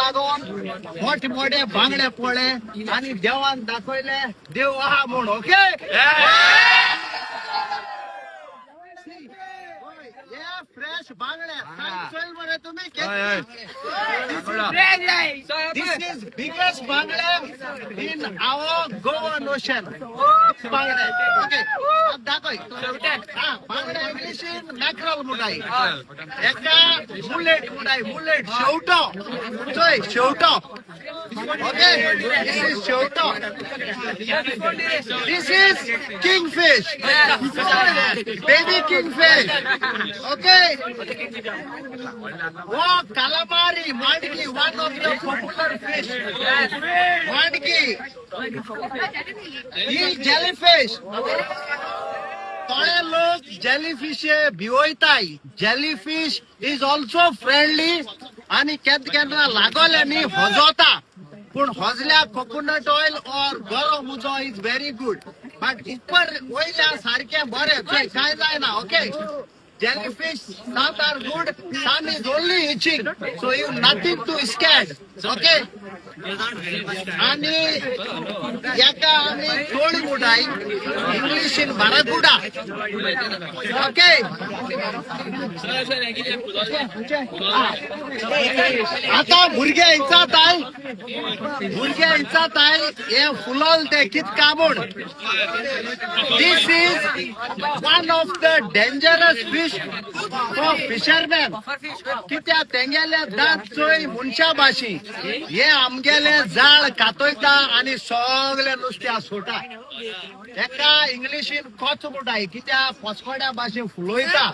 लागून मोठे मोठे बांगडे पडले आणि देवान दाखवले देव आहा म्हूण. ओके, हे फ्रेश बांगडे चोयल मरे तुम्ही. This is biggest बांगडे in our Goan ocean. बांगडे. ओके, दाखय. हा, बांगडे इंग्लिशीन मॅक्रल मुटाई, एका मुलेट मुटाई, मुलेट, शेवटो. चोय, शेवटो. ओके, this is शेवटो. This is kingfish, baby kingfish. Okay. Oh, calamari, mandki, one of the popular fish. Mandki. He jellyfish. थोडे लोक jellyfish भिवयताय. Jellyfish is also friendly आणि केन्ना केन्ना लागले न्ही हजोता, पूण हजल्या कोकोनट ऑयल ऑर गरम उजो is very good, but उपर वयल्या सारकें बरें. चोय, कांय जायना. Okay, jellyfish, some are good, some is only itching, so you nothing to scared. Okay. आणि एका आमी तोळी मुटाय, इंग्लिशीन बाराकुडा. ओके, आता भुरगे इचाताय, भुरगे इचाताय हे फुलल ते कित कामून. This is one of the dangerous fish for fisherman, कित्याक तेंगेले दांत चोय मनशा भाशी. हे आमगेले जाळ कातयता आणि सगळे नुस्त्या सोटा. एका इंग्लिशीन कोच म्हणटाय, कित्याक पसकोड्या भाशेन फुलयता.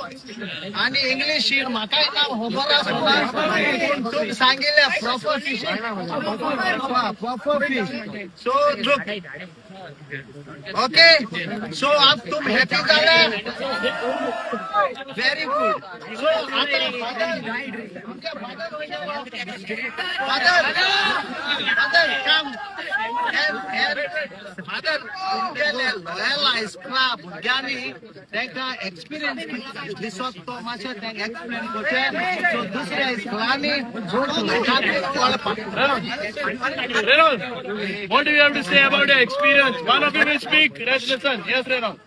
आणि इंग्लिशीन म्हाकाय नांव खबर आसना, पूण तुमी सांगिल्लें puffer fish, puffer fish. So look, okay, so अब तुम हॅपी झाले. Very good. सो आता father, father, father, come. Father, तुमगेले लॉयला इस्कॉला भुरग्यांनी तांकां एक्सपिरियन्स दिसत तो मातशें तांकां एक्सप्लेन करचें, सो दुसऱ्या इस्कॉलांनी लोकांनी कळपाक. Reynolds, what do you have to say about your experience? One of you will speak, rest listen. Yes, Reynolds.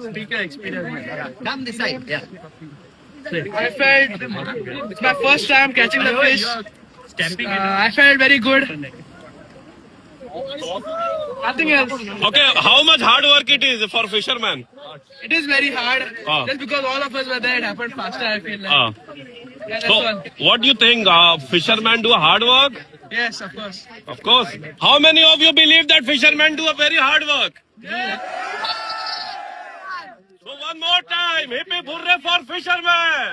Speak your experience. Come this side. Yeah. I felt it's my first time catching the fish. I felt very good. Nothing else. Okay, how much hard work it is for fisherman? It is very hard. Ah. Just because all of us were there, it happened faster, I feel like. Yeah, that's So, all. What do you think? Fishermen do hard work? Yes, of course. Of course. How many of you believe that fishermen do a very hard work? So one more time, hip hip hooray for fishermen!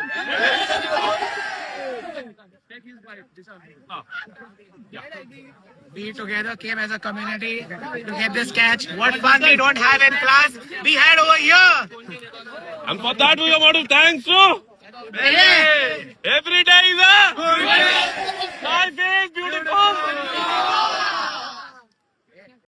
We together came as a community to get this catch. What fun we don't have in class, we had over here. And for that we want to thanks to every day is a good day.